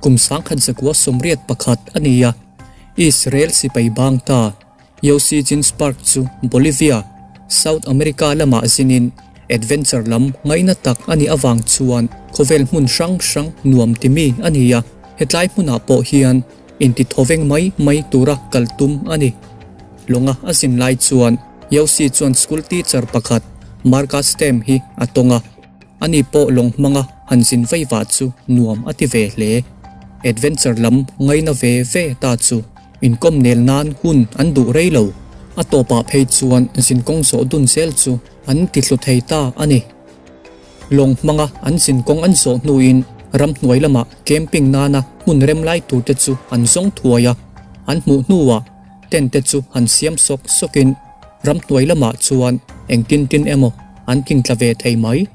Kum 1981 a ni a, Israel sipai bang ta Yossi Ginsparg chu Bolivia, South America lamah zinin adventure lam ngaina tak a nih avang chuan khawvel hmun hrang hrang nuam ti mi a ni a, hetlai hmunah pawh hian inti thawveng mai mai tura kal tum a ni. Lawnga a zin lai chuan Yossi chuan school teacher pakhat Marcus Stem hi a tawng a. Ani pawh lawng hmanga han zin vei vah chu nuam a ti ve hle. Adventure lam ngaina ve ve ta chu inkawm nel nan hun an duh rei lo. A tawpah phei chuan zinkawng zawh dun zel chu an ti thlu thei ta a ni. Lawng hmanga an zinkawng an zawh hnuin ramhnuai lamah camping nana hmun rem lai turte chu an zawng thuai a, an hmuh hnuah tent te chu han siam sawk sawkin Ramhnuai lamah chuan engtin tin emaw an tingtla ve thei mai.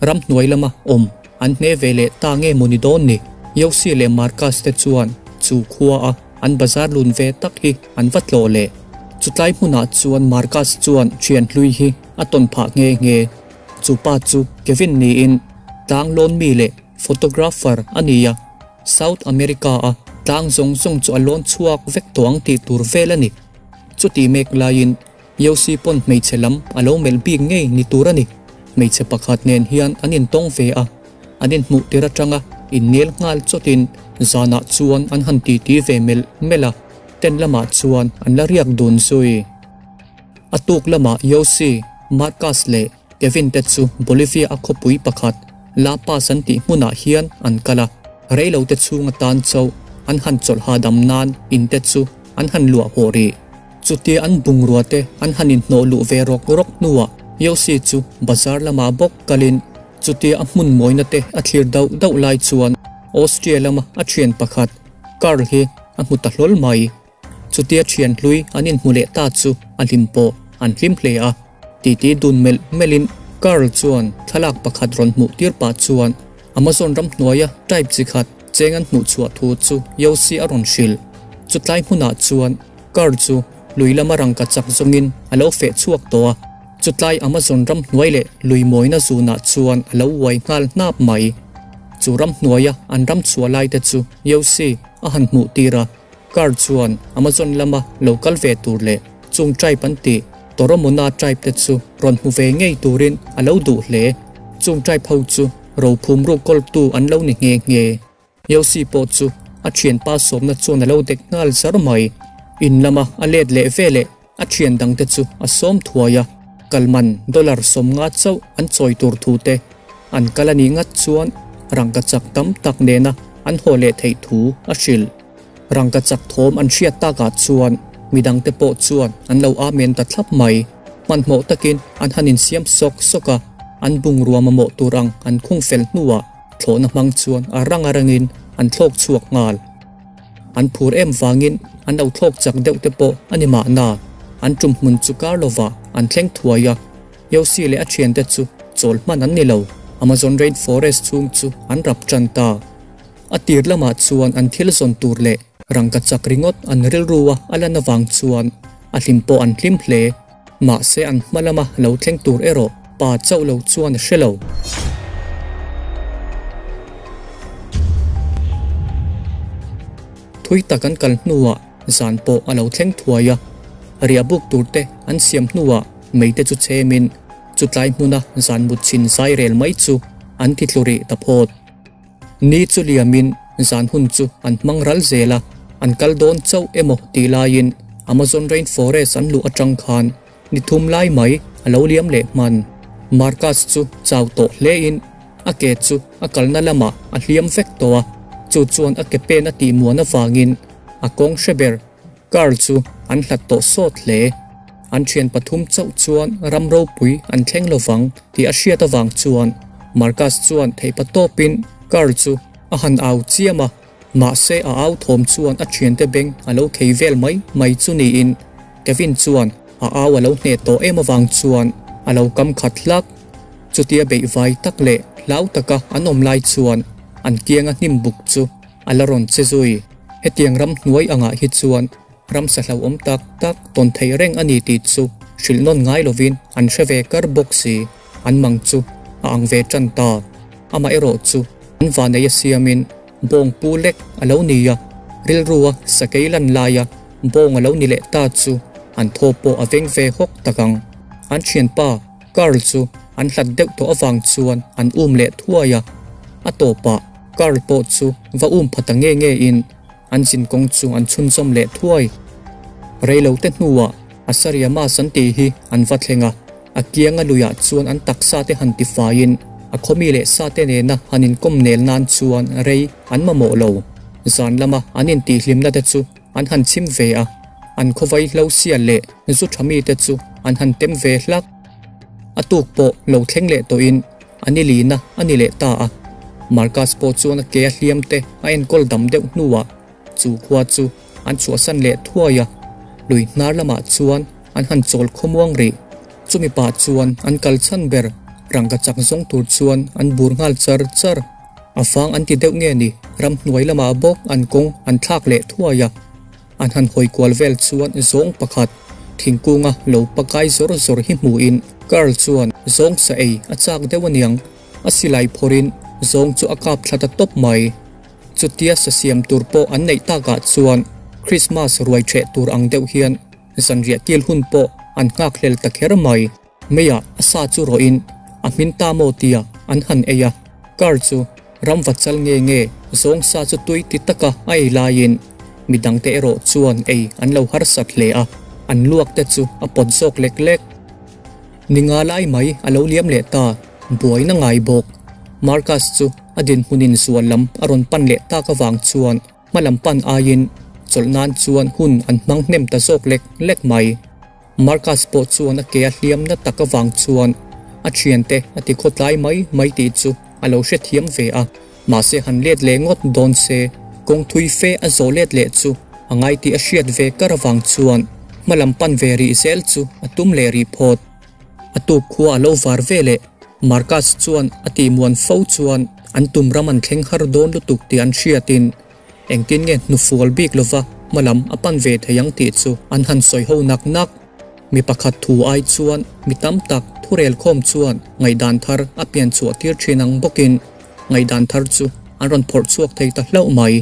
Ramhnuai lama awm an hne ve leh ta nge maw ni dawn ni? Yossi leh Marcus te chuan chu khua a an bazar lun ve tak hi an va tlawh leh. Chutlai hmunah chuan Marcus chuan thian hlui hi a tawn phah nghe nghe. Chu pa chu Kevin niin tlang lawn mi leh photographer a ni a, South America a tlang zawng zawng chu a lawn chhuak vek tawh ang tih tur vel a ni. Chuti mek laiin Yossi pawn hmeichhe lam a lo melh bik ngei ni tur a ni. Hmeichhe pakhat nen hian an intawng ve a, an inhmuh tir atanga innel nghal chawtin zanah chuan an han titi ve melh melh a, tent lamah chuan an la riak dun zui. A tuk lamah Yossi, Marcus leh Kevin te chu Bolivia a khawpui pakhat La Paz an tih hmunah hian an kal a, reilote chhung atan chauh an han chawlh hahdam nan in te chu an han luah haw rih. Chutia an bungrua te an han inhnawh luh ve rawk rawk hnuah Yossi chu bazar lamah bawk kalin chutia a hmun mawina te a thlir dauh dauh lai chuan Austria lama a thian pakhat Karl hi a hmu ta hlawl mai. Chutia thian hlui an inhmu leh ta chu a hlim pawh an hlim hle a. Titi dun melh melhin Carl chuan thlalak pakhat rawn hmuh tir pah chuan Amazon ramhnuaia type chi khat cheng an hmuh chhuah thu chu Yossi a rawn hrilh. Chutlai hmunah chuan Carl chu lui lama rangka chak zawngin a lo feh chhuak tawh a, chutlai Amazon ramhnuai leh lui mawina zunah chuan a lo uai nghal hnap mai. Chu ramhnuaia an ram chhuah laite chu Yossi a han hmuh tir a. Car chuan Amazon lama lo kal ve tur leh chung tribe an tih Toromona tribe te chu rawn hmu ve ngei turin a lo duh hle. Chung tribe ho chu rophum ruk kawltu an lo ni nghe nghe. Yossi pawh chu a thianpa sawmna chuan a lo dek nghal zar mai. In lama a let leh veleh a thian dangte chu a sawm thuai a, kalman dollar 50 chauh an chawi tur thu te an kal a nih ngat chuan rangkachak tam tak nena an haw leh theih thu a hrilh. Rangkachak thawm an hriat takah chuan midangte pawh chuan an lo amen ta thlap mai. Hmanhmawh takin an han insiam sawk sawk a, an bungrua mamawh tur ang an khung fel hnuah thlawhna hmang chuan a rang a rangin an thlawk chhuak nghal. An phur em vangin an lo thlawk chak deuh te pawh a ni mahna, an tum hmun chu kar lovah an thleng thuai a, Yossi leh a thiante chu chawl hman an ni lo, Amazon rain forest chhung chu an rap tan ta. A tir lamah chuan an thil zawn tur leh rangka chak ringawt an rilru a a lan avang chuan a hlim pawh an hlim hle. Mahse an hma lama lo thleng tur erawh pa chauh lo chuan a hre lo. Thui tak an kal hnuah zan pawh a lo thleng thuai a, riah buk tur te an siam hnuah mei te chu chhemin chutlai hmuna zan mut chhin zai rel mai chu an ti tlu rih ta phawt. Ni chu liamin zan hun chu an hmang ral zel a, an kal dawn chauh emaw tih laiin Amazon rainforest an luh atang khan ni thum lai mai a lo liam leh hman. Marcus chu chau tawh hlein a ke chu a kalna lamah a hliam vek tawh a, chu chuan a ke pen a tih muan avangin a kawng hre ber Carl chu an hlat tawh sawt hle. An thian pathum chauh chuan ram ropui an thleng lovang tih a hriat avang chuan Marcus chuan theihpa tawpin Carl chu a han au chiam a, mahse a au thawm chuan a thiante beng a lo khei vel mai mai chu niin Kevin chuan a au a lo hneh tawh em avang chuan a lo kam khat hlak. Chutia beihvai tak leh hlau taka an awm lai chuan an kianga hnim buk chu a la rawn che zui. Hetiang ram hnuai angah hi chuan ramsa hlauhawm tak tak tawn theih reng a ni tih chu hrilh nawn ngai lovin an hre ve kar bawk si. An mang chu a ang ve tan ta. Amaherawh chu an vanei a siamin bawng pu lek a lo ni a, rilrua sakei lan laia bawng a lo ni leh ta chu an thaw pawh a veng ve hawk tak ang. An thianpa Carl chu an hlat deuh tawh avang chuan an um leh thuai a, a tawpah Carl pawh chu va um pha ta nge nge in an zinkawng chu an chhunzawm leh thuai. Reilote hnuah Asariamas an tih hi an va thleng a, a kianga luiah chuan an taksa te han tifaiin a khawmi leh sate nena han inkawm nel nan chuan rei an mamawh lo. Zan lama an intihhlimna te chu an han chim ve a, an khawvai hlo sia leh zu tha mite chu an han tem ve hlak. A tuk pawh lo thleng leh tawhin a ni lina a ni leh ta a, Marcus pawh chuan a ke a hliam te a enkawl dam deuh hnuah chu khua chu an chhuahsan leh thuai a, lui hnar lamah chuan an han chawl khawmuang rih. Chumi pah chuan an kal chhan ber rangka chak zawng tur chuan an bur nghal char char. A vang an ti deuh nge ni, ramhnuai lamah bawk an kawng an thlak leh thuai a. An han hawi kual vel chuan zawng pakhat thingkunga lo pakai zawr zawr hi hmuhin Carl chuan zawng sa ei a chak deuh aniang, a silai phawrhin zawng chu a kap thla ta tawp mai. Chutia sa siam tur pawh an neih takah chuan Christmas ruai ṭheh tur ang deuh hian zanriah kil hun pawh an nghakhlel ta kher mai. Meiah a sa chu rawhin a hmin ta maw tia an han ei a, car chu ramva chal nge nge zawng sa chu tui ti taka a ei laiin midangte erawh chuan ei an lo harsat hle a, an luak te chu a pawt zawk lek lek. Ni nga lai mai a lo liam leh ta, buaina ngai bawk. Marcus chu a dinhmunin zual lam a rawn pan leh tak avang chuan hma lam pan aiin chawlh nan chuan hun an hmang hnem ta zawk lek lek mai. Marcus pawh chuan a ke a hliam na tak avang chuan a thiante a ti khawtlai mai mai tih chu a lo hrethiam ve a, mahse han let leh ngawt dawn se kawng thui fe a zawh let leh chu a ngai tih a hriat ve kar avang chuan hma lam pan ve rih zel chu a tum leh rih phawt. A tuk khua a lo var ve leh Marcus chuan a tihmuan fo chuan an tum ram an thleng har dawn lutuk tih an hriatin Engtin nge hnufual bik lova hma lam a pan ve thei ang tih chu an han sawi ho nak nak. Mi pakhat thu ai chuan mi tam tak thurel khawm chuan ngaihdan thar a pian chhuah tir thin ang bawkin ngaihdan thar chu an rawn phawrh chhuak thei ta hlauh mai.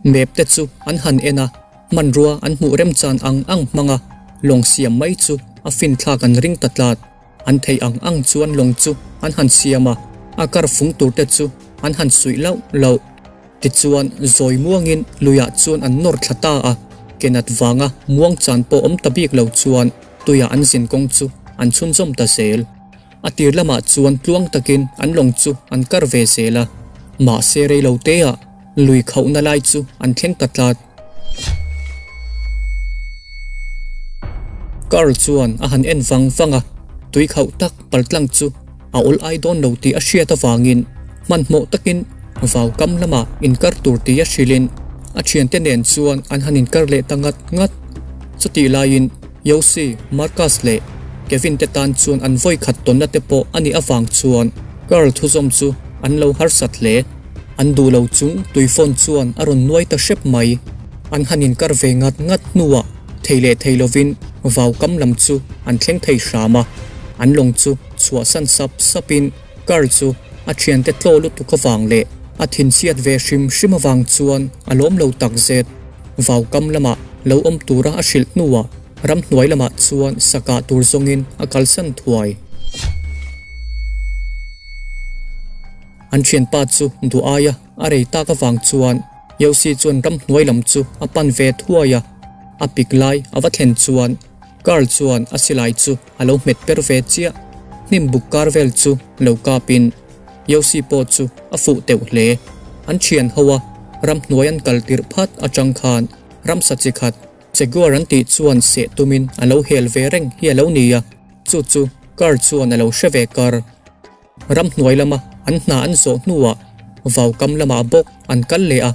Map te chu an han en a, hmanrua an hmuh remchan ang ang hmanga lawng siam mai chu a finthlak an ring ta tlat. An theih ang ang chuan lawng chu an han siam a, a kar fung tur te chu an han suih lauh lauh. Tichuan, zawi muangin luiah chuan an nawr thla ta a, kenat vanga muang chan pawh awm ta bik lo chuan tuiah an zin kawng chu an chhunzawm ta zel. A tir lamah chuan tluang takin an lawng chu an kar ve zel a, mahse reilo teah lui khauhna lai chu an thleng ta tlat. Carl chuan a han en vang vang a, tui khauh tak paltlang chu a awl ai dawn lo tih a hriat avangin hmanhmawh takin vau kam lamah inkar tur tih a hrilhin a thiante nen chuan an han inkar leh ta ngat ngat. Chutih laiin Yossi, Marcus leh Kevin te tan chuan an vawi khat tawnna te pawh a nih avang chuan Carl thuzawm chu an lo harsat hle. An duh lo chung tuifawn chuan a rawn nuai ta hrep mai. An han inkar ve ngat ngat hnuah thei leh thei lovin vau kam lam chu an thleng thei hram a, an lawng chu chhuahsan sap sapin Carl chu a thiante tlaw lutuk avang leh a thinchhiat ve hrim hrim avang chuan a lawm lo takzet. Vau kam lamah lo awm tura a hrilh hnuah ramhnuai lamah chuan sakah tur zawngin a kalsan thuai. An thianpa chu duh aia a rei tak avang chuan Yossi chuan ramhnuai lam chu a pan ve thuai a, a pik lai a va thlen chuan Carl chuan a silai chu a lo hmet per ve chiah. Hnim buk kar vel chu lo kapin Yossi pawh chu a fuh teuh hle. An thian ho a ramhnuai an kal tirh phat atang khan ramsa chi khat Jaguar an tih chuan seh tumin a lo hel ve reng hi a lo ni a, chu chu Carl chuan a lo hre ve kar. Ramhnuai lama an hna an zawh hnuah vau kam lamah bawk an kal leh a,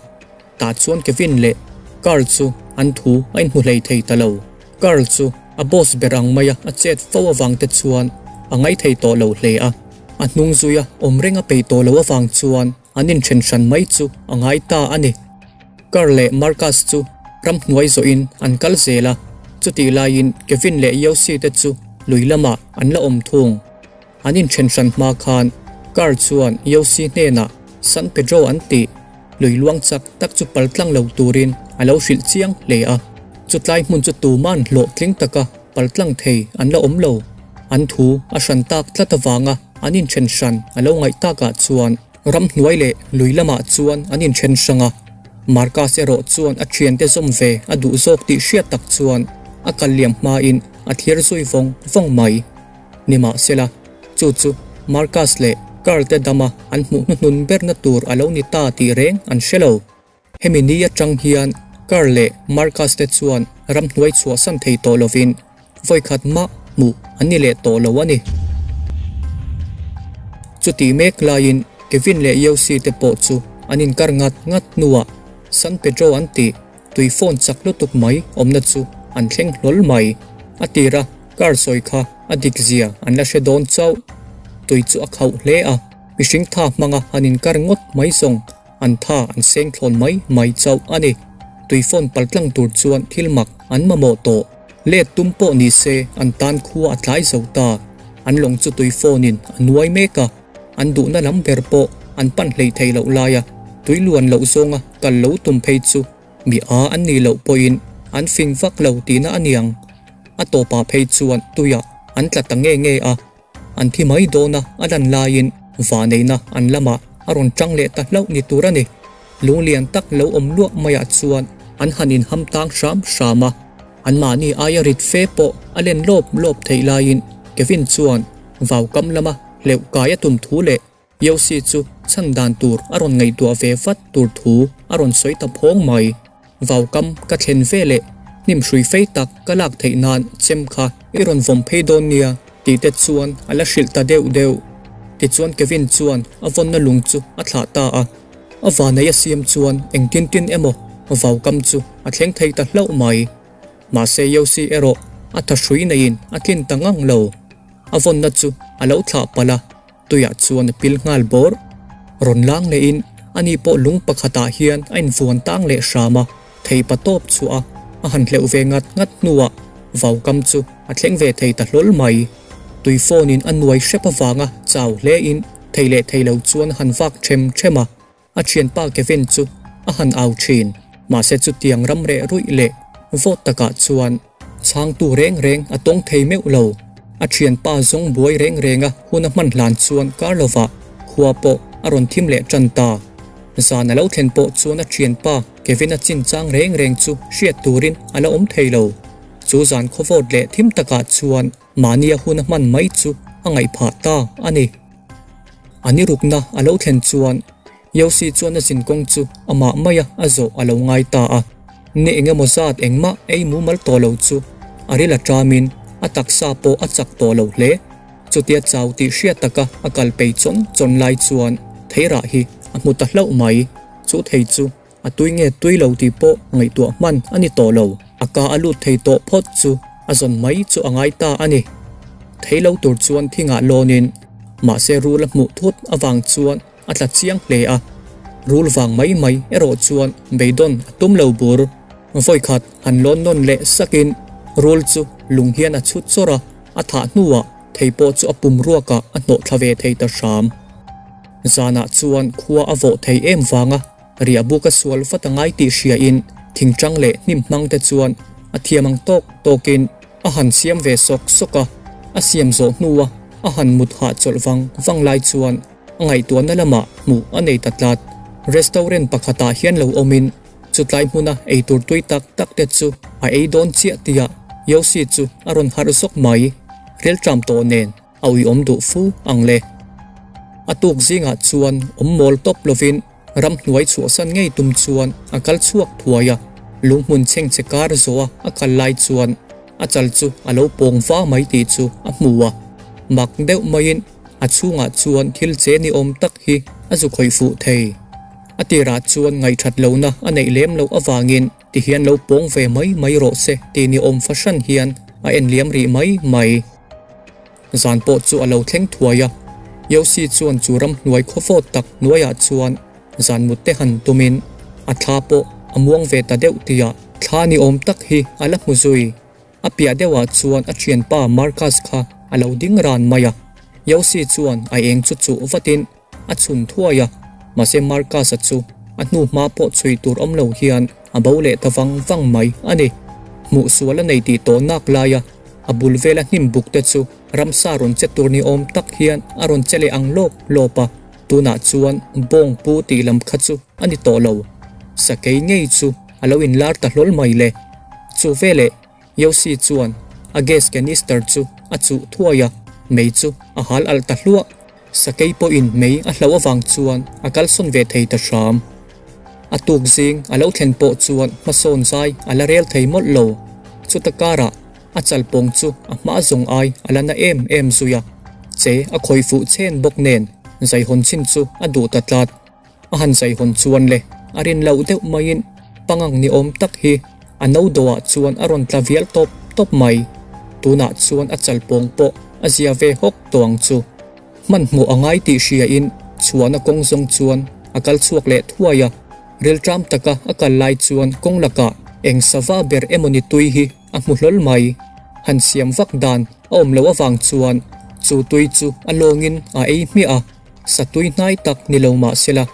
tah chuan Kevin leh Carl chu an thu a inhmu hlei thei ta lo. Carl chu a boss ber ang maia a chet fo avang te chuan a ngaithei tawh lo hle a, a hnung zuia awm reng a peih tawh lo avang chuan an inthen hran mai chu a ngai ta a ni. Carl leh Marcus chu ramhnuai zawhin an kal zel a, chutih laiin Kevin leh Yossi te chu lui lamah an la awm thung. An inthen hran hma khan Carl chuan Yossi hnenah San Pedro an tih. Lui luang chak tak chu paltlang lo turin a lo hrilh chiang hle a. Chutlai hmun chu tuman hlawhtling taka paltlang thei an la awm lo. An thu a hran tak tlat avanga an inthen hran a lo ngaih takah chuan ramhnuai leh lui lamah chuan an inthen hrang a. Marcus erawh chuan a thiante zawm ve a duh zawk tih hriat tak chuan a kal liam hmain a thlir zui vawng vawng mai. Nimahsela, chu chu Marcus leh Carl te dama an hmuh hnuhnun berna tur a lo ni ta tih reng an hre lo. Hemi ni atang hian Carl leh Marcus te chuan ramhnuai chhuahsan thei tawh lovin vawikhat mah hmuh an ni leh tawh lo a ni. Chutih mek laiin Kevin leh Yossi te pawh chu an inkar ngat ngat hnuah San Pedro an tih tui phone chak lutuk mai awmna chu an thleng hlawl mai. A tira car sawi kha a dik zia an la hre dawn chauh. Tui chu a khauh hle a, mihring tha hmanga han inkar ngawt mai zawng an tha an seng thlawn mai mai chauh a ni. Tui phone paltlang tur chuan thil mak an mamawh tawh. Let tum pawh ni se an tan khua a tlai zo ta. An lawng chu tui phone in a nuai mek a, an duhna lam ber pawh an pan hlei thei loh laia tui luan loh zawnga kal lo tum phei chu mi a an nih loh pawhin an fing vak lo tihna a niang. A tawpah phei chuan tuiah an tla ta nge nge a, an thi mai dawn a a lan laiin vaneihna an lamah a rawn tang leh ta hlauh ni tur a ni. Lunglian tak lo awm luah maiah chuan an han inham tang hram hram a, anmahni aia rit fe pawh a len lawp lawp theih laiin Kevin chuan vau kam lama hleuh kai a tum thu leh Yossi chu chhan dan tur a rawn ngaihtuah ve vat tur thu a rawn sawi ta phawng mai. Vau kam ka thlen ve leh hnim hrui fei tak ka lak theih nan chem kha i rawn vawm phei dawn nia tih te chuan a la hrilh ta deuh deuh. Tichuan Kevin chuan a vawnna lung chu a thlah ta a. A vanei a siam chuan engtin tin emaw vau kam chu a thleng thei ta hlauh mai. Mahse Yossi erawh a tha hrui neiin a tlin ta ngang lo. A vawnna chu a lo thlah palh a, tuiah chuan a pil nghal bawr. Rawn lang lehin ani pawh lung pakhatah hian a invuan tang leh hram a, thei pa tawp chhuah a a han hleuh ve ngat ngat hnuah vau kam chu a thleng ve thei ta hlawl mai. Tui phone in a nuai hrep avanga chau hlein thei leh thei lo chuan a han vak them them a, a thianpa Kevin chu a han au thin. Mahse chutiang ram reh ruih leh vawt takah chuan chhangtu reng reng a tawng thei meuh lo. A thianpa zawng buai reng renga hun a hman hlan chuan kar lovah khua pawh a rawn thim leh tan ta. Zan a lo thlen pawh chuan a thianpa Kevin a chinchang reng reng chu hriat turin a la awm thei lo. Chu zan khawvawt leh thim takah chuan mahni a hun a hman mai chu a ngaih phah ta a ni. A ni rukna a lo thlen chuan Yossi chuan a zinkawng chu amah maia a zawh a lo ngai ta a. Ni engemaw zat engmah ei mumal tawh lo chu a ril a tamin a taksa pawh a chak tawh lo hle. Chutia chau tih hriat taka a kal pei chawn chawn lai chuan theirah hi a hmu ta hlauh mai. Chu thei chu a tui nge tui lo tih pawh ngaihtuah hman a ni tawh lo. A ka a lut thei tawh phawt chu a zawn mai chu a ngai ta a ni. Thei lo tur chuan thingah lawnin mahse rul a hmuh thut avang chuan a tla chiang hle a. Rul vang mai mai erawh chuan beidawn a tum lo bur. Vawikhat han lawn nawn leh sakin rul chu lung hian a chhut chawr a, a thah hnuah thei pawh chu a pum ruakah a hnawh thla ve thei ta hram. Zanah chuan khua a vawh thei em vanga riah buk a sual vat a ngai tih hriain thingtang leh hnim hmang te chuan a thiam ang tawk tawkin a han siam ve sawk sawk a. A siam zawh hnua a han mut hahchawlh vang vang lai chuan a ngaihtuahna lamah hmuh a nei ta tlat. Restaurant pakhatah hian lo awmin chutlai hmuna eitur tui tak tak te chu a ei dawn chiah tihah Yossi chu a rawn harh zawk mai. Rilṭam tawh nen a uiawm duh fu ang le. A tuk zingah chuan awm mawl tawp lovin ramhnuai chhuahsan ngei tum chuan a kal chhuak thuai a. Lunghmun chhengchhe kar zawha a kal lai chuan a chal chu a lo pawng va mai tih chu a hmu a. Mak deuh maiin a chhungah chuan thil che ni awm tak hi a zu khawih fuh thei. A tirah chuan ngaihthat lohna a neih lem loh avangin tihian lo pawng ve mai mai rawh se tih ni awm fahran hian a en liam rih mai mai. Zan pawh chu a lo thleng thuai a, Yossi chuan chu ramhnuai khawvawt tak hnuaiah chuan zan mut te han tumin a thla pawh a muang ve ta deuh tihah thla ni awm tak hi a la hmu zui. A piah deuhah chuan a thianpa Marcus kha a lo ding ran mai a, Yossi chuan a eng chu chuh vatin a chhun thuai a, mahse Marcus-a chu a hnu hma pawh chhui tur awm lo hian a bo leh ta vang vang mai a ni. Hmuh sual a nei tih tawh nak laia a bul vela hnim buk te chu ramsa rawn che tur ni awm tak hian a rawn che leh ang lawp lawp a, tunah chuan bawng pu tih lam kha chu a ni tawh lo. Sakei ngei chu a lo inlar ta hlawl mai le. Chu veleh Yossi chuan a gas canister chu a chuh thuai a, mei chu a hal alh ta hluah. Sakei pawhin mei a hlauh avang chuan a kalsawn ve thei ta hram. A tuk zing a lo thlen pawh chuan hmasawn zai a la rel thei mawlh lo. Chuta karah a chalpawng chu a hma zawng ai a la na em em zui a, che a khawih fuh chen bawk nen zaihawn chin chu a duh ta tlat. A han zaihawn chuan le a rin loh deuh maiin pangang ni awm tak hi a no dawhah chuan a rawn tla vial tawp tawp mai. Tunah chuan a chalpawng pawh a zia ve hawk tawh ang chu. Hmanhmawh a ngai tih hriain chhuahna kawng zawng chuan a kal chhuak leh thuai a, rilṭam taka a kal lai chuan kawng lakah eng sava ber emawni tui hi a hmu hlawl mai. Han siam vak dan a awm loh avang chuan chu tui chu a lawngin a ei hmiah a, sa tui hnai tak ni lo mah sela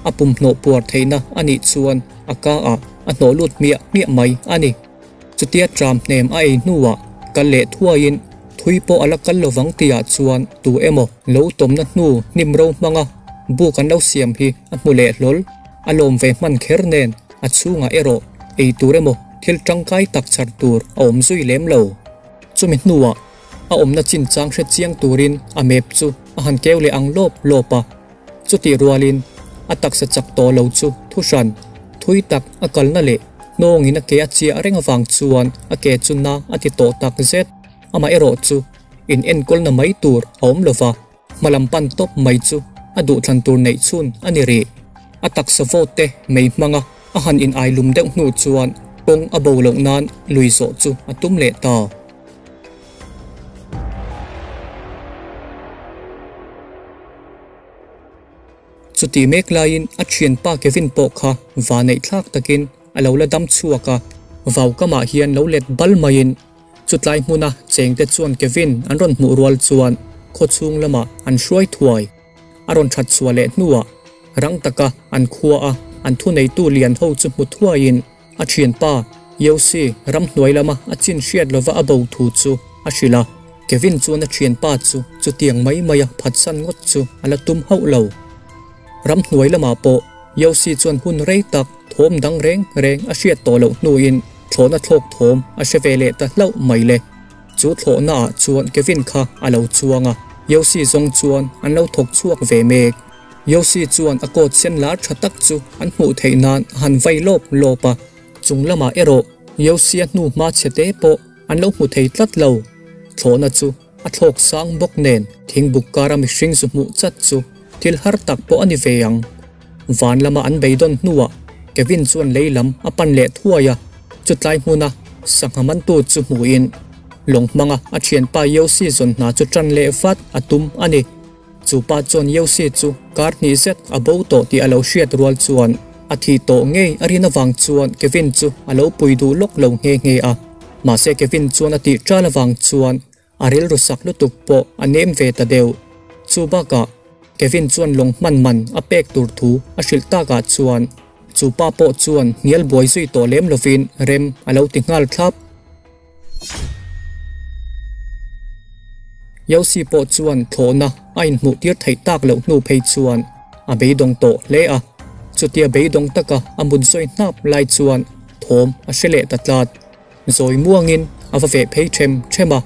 a pum hnawh puar theihna a nih chuan a ka ah a hnawh lut hmiah hmiah mai a ni. Chutia tram hnem a ei hnuah kal leh thuaiin thui pawh a la kal lovang tihah chuan tu emaw lo tawmna hnu hnim ro hmanga buk an lo siam hi a hmu leh hlawl. A lawm ve hman kher nen a chhungah erawh ei tur emaw thil tangkai tak chhar tur a awm zui lem lo. Chumi hnuah a awmna chinchang hre chiang turin a map chu a han keu leh ang lawp lawp a. Chutih rualin a taksa chak tawh lo chu thu hran, thui tak a kalna leh hnawngin a ke a chiah reng avang chuan a ke chu na a ti tawh tak zet. Amaherawh chu in enkawlna mai tur a awm lova, hmalam pan tawp mai chu a duhthlan tur neih chhun a ni rih. A taksa vawt te mei hmanga a han in ailum deuh hnu chuan kawng a bo loh nan lui zawh chu a tum leh ta. Chuti mek laiin a thianpa Kevin pawh kha vaneih thlak takin a lo la dam chhuak a, vau kamah hian lo let bal maiin chutlai hmuna chengte chuan Kevin an rawn hmuh rual chuan khawchhung lamah an hruai thuai. A rawn that chhuah leh hnuah rang taka an khua a an thuneitu lian ho chu hmu thuaiin A thianpa, Yossi, ramhnuai lama a chin hriat lova a bo thu chu a hrilh a. Kevin chuan a thianpa chu chutiang mai maia phatsan ngawt chu a la tum hauh lo. Ramhnuai lamah pawh Yossi chuan hun rei tak thawm dang reng reng a hriat tawh loh hnuin thlawhna thlawk thawm a hre ve leh ta hlauh mai le. Chu thlawhnaah chuan Kevin kha a lo chuang a, Yossi zawng chuan an lo thawk chhuak ve mek. Yossi chuan a coat sen lar tha tak chu an hmuh theih nan a han vai lawp lawp a, chung lamah erawh Yossi-a hnu hma chhe te pawh an lo hmu thei tlat lo. Thlawhna chu a thlawk sang bawk nen thingbuk kara mihring zu hmuh chat chu thil har tak pawh a ni ve ang. Van lama an beidawn hnuah Kevin chuan lei lam a pan leh thuai a, chutlai hmuna sangha mantu chu hmuhin lawng hmanga a thianpa Yossi zawn hna chu tan leh vat a tum a ni. Chu pa chuan Yossi chu kar hnih zet a bo tawh tih a lo hriat rual chuan a thi tawh ngei a rin avang chuan Kevin chu a lo pui duh lawk lo nghe nghe a. Mahse Kevin chuan a tih ṭal avang chuan a rilru sak lutuk pawh a nem ve ta deuh. Chu bakah Kevin chuan lawng hman man a pek tur thu a hrilh takah chuan chu pa pawh chuan hnial buai zui tawh lem lovin rem a lo ti nghal thlap. Yossi pawh chuan thlawhna a inhmuh tir theih tak loh hnu phei chuan a beidawng tawh hle a, chutia beidawng taka a mut zawi hnap lai chuan thawm a hre leh ta tlat. Zawi muangin a va veh phei them them a,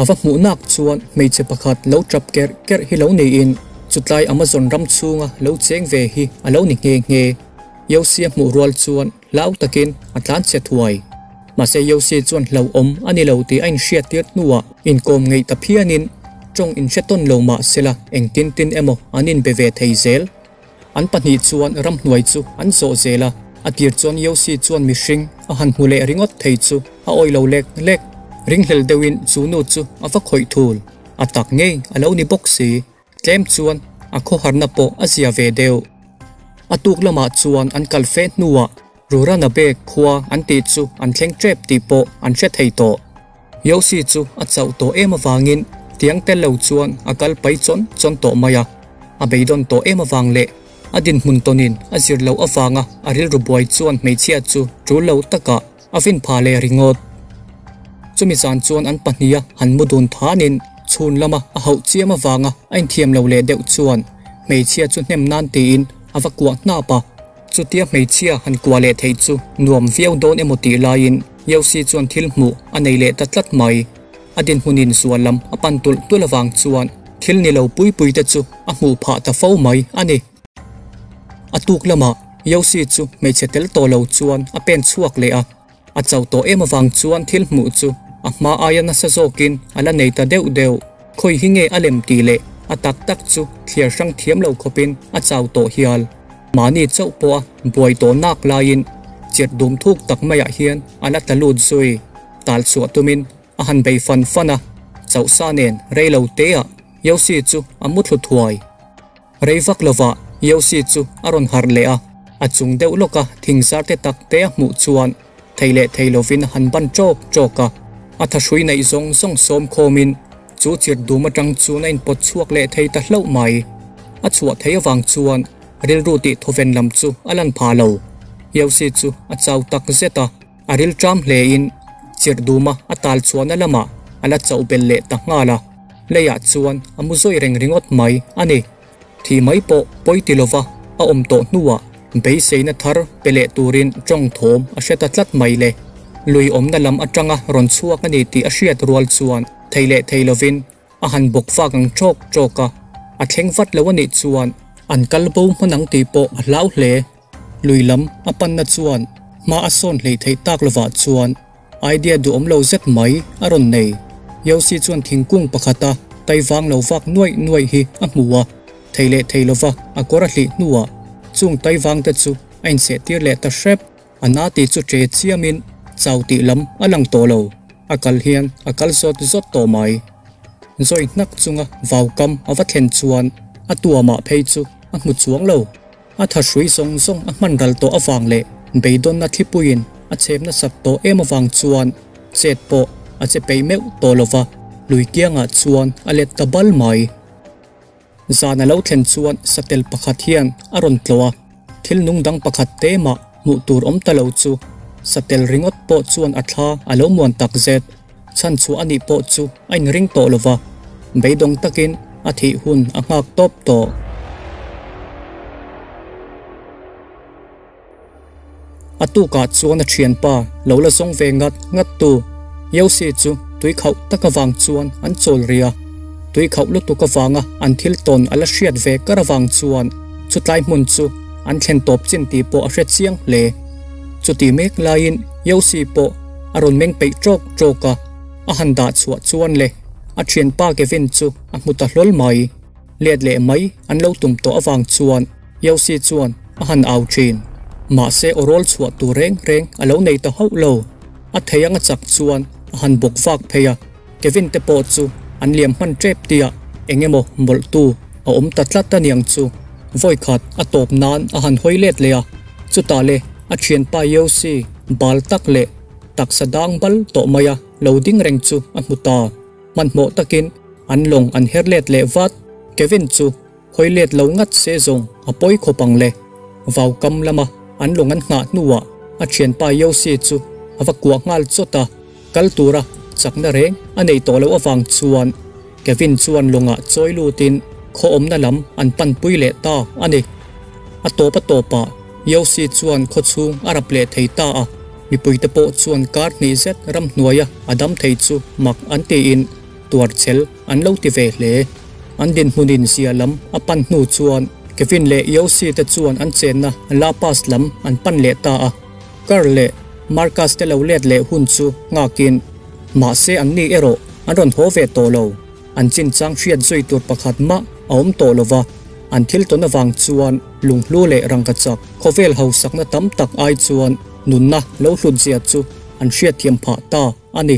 a va hmuh nak chuan hmeichhe pakhat lo tap kerh kerh hi lo niin chutlai Amazon ram chhunga lo cheng ve hi a lo ni nghe nghe. Yossi a hmuh rual chuan hlau takin a tlanchhe thuai. Mahse Yossi chuan hlauhawm a ni lo tih a inhriat tir hnuah inkawm ngeih ta phianin tawng inhre tawn lo mah sela engtin tin emaw an inbe ve thei zel. An pahnih chuan ramhnuai chu an zawh zel a, a tir chuan Yossi chuan mihring a han hmu leh ringawt thei chu a awih lo lek lek. Ringhlel deuhin chu nu chu a va khawih thul, a tak ngei a lo ni bawk si. Tlem chuan a khawharna pawh a zia ve deuh. A tuk lamah chuan an kal fe hnuah Ruranabe khua an tih chu an thleng tep tih pawh an hre thei tawh. Yossi chu a chauh tawh em avangin tiang tel lo chuan a kal pai chawn chawn tawh mai a. A beidawn tawh em avang leh A dinhmun tawnin a zir loh avanga a rilru buai chuan hmeichhia chu tul lo takah a vin pha leh ringawt. Chumi zan chuan an pahniha han mu dun thanin chhun lama a hauh chiam avanga a inthiam lo leh deuh chuan hmeichhia chu hnem nan tiin a va kuah hnap a. Chutia hmeichhia han kuah leh theih chu nuam viau dawn emaw tih laiin Yossi chuan thil hmuh a nei leh ta tlat mai. A dinhmunin zual lam a pan tulh tulh avang chuan thil ni lo pui pui te chu a hmuh phah ta fo mai a ni. A tuk lamah Yossi chu hmeichhe tel tawh lo chuan a pen chhuak leh a. A chauh tawh em avang chuan thil hmuh chu a hma aia nasa zawkin a la nei ta deuh deuh. Khawi hi nge a lem tih leh a tak tak chu thliar hrang thiam lo khawpin a chau tawh hial. Mahni chauh pawha buai tawh nak laiin chirh dum thuk tak maiah hian a la tla lut zui. Tal chhuah tumin a han bei fan fan a, chauhsa nen rei lo teah Yossi chu a mu thlu thuai. Rei vak lovah Yossi chu a rawn harh leh a, a chung deuh lawka thing zar te tak te a hmuh chuan thei leh thei lovin a han ban ṭawk ṭawk a. A thahrui neih zawng zawng sawm khawmin chu chirh dum aṭang chuan a inpawt chhuak leh thei ta hlauh mai. A chhuah thei avang chuan rilru tih thawven lam chu a lan pha lo. Yossi chu a chau tak zet a. A ril ṭam hlein chirh duma a tal chhuahna lamah a la chauh belh leh ta nghal a, leiah chuan a mu zawi reng ringawt mai a ni. Thih mai pawh pawi ti lova a awm tawh hnuah beiseina thar pe leh turin ṭawng thawm a hre ta tlat mai le. Lui awmna lam aṭanga rawn chhuak a ni tih a hriat rual chuan thei leh thei lovin a han bawk vak ang ṭawk ṭawk a, a thleng vat lo a nih chuan an kal bo hman ang tih pawh a hlau hle. Lui lam a panna chuan hma a sawn hleih theih tak lovah chuan idea duhawm lo zet mai a rawn nei. Yossi chuan thingkung pakhata tai vang lo vak nuaih nuaih hi a hmu a, thei leh thei lova a kawr a hlih hnuah chung tai vangte chu a insehtir leh ta hrep. A na tih chu ṭe chiamin chau tih lam a lang tawh lo, a kal hian a kal zawt zawt tawh mai. Zawi hnak chunga vau kam a va thlen chuan a tuamah phei chu a hmu chuang lo. A thahrui zawng zawng a hman ral tawh avang leh beidawnna thlipuiin a chhep nasat tawh em avang chuan chet pawh a che peih meuh tawh lo va, lui kiangah chuan a let ta bal mai. Zan a lo thlen chuan satel pakhat hian a rawn tlawh a, thil nung dang pakhat te mah hmuh tur awm ta lo chu satel ringawt pawh chuan a thla a lo muan tak zet. Chhan chhuah a nih pawh chu a inring tawh lo va, beidawng takin a thih hun a nghak tawp tawh. A tukah chuan a thianpa lo la zawng ve ngat ngat tu Yossi chu tui khauh tak avang chuan an chawl rih a. Tui khauh lutuk avanga an thil tawn a la hriat ve kar avang chuan chutlai hmun chu an thlen tawp chin tih pawh a hre chiang hle. Chuti mek laiin Yossi pawh a rawn meng peih ṭawk ṭawk a, a han dah chhuah chuan le a thianpa Kevin chu a hmu ta hlawl mai. Let leh mai an lo tum tawh avang chuan Yossi chuan a han au thin. Mahse aw rawl chhuah tur reng reng a lo nei ta hauh lo. A thei anga chak chuan a han bawk vak phei a, Kevin te pawh chu an liam hman tep tia eng emaw mawlhtu a awm ta tlat a niang chu. Vawikhat a tawp nan a han hawi let leh a, chutah le a thianpa Yossi bal tak leh taksa dang bal tawh maia lo ding reng chu a hmu ta. Hmanhmawh takin an lawng an her let leh vat. Kevin chu hawi let lo ngat se zawng a pawi khawp ang le. Vau kam lama an lawng an nghah hnuah a thianpa Yossi chu a va kuah nghal chawt a, kal tura chakna reng a nei tawh loh avang chuan Kevin chuan lawngah chawi lutin khaw awmna lam an panpui leh ta a ni. A tawp a tawpah Yossi chuan khaw chhung a rap leh thei ta a, mipuite pawh chuan kar hnih zet ramhnuaia a dam thei chu mak an tiin tuarchel an lo ti ve hle. An dinhmunin zia lam a pan hnu chuan Kevin leh Yossi te chuan an chenna La Paz lam an pan leh ta a, Carl leh Marcus te lo let leh hun chu nghakin mahse anni erawh an rawn haw ve tawh lo. An chinchang hriat zui tur pakhat mah a awm tawh lo va, an thil tawn avang chuan lunghlu leh rangkachak khawvel hausakna tam tak ai chuan nunna lo hlutzia chu an hriatthiam phah ta a ni.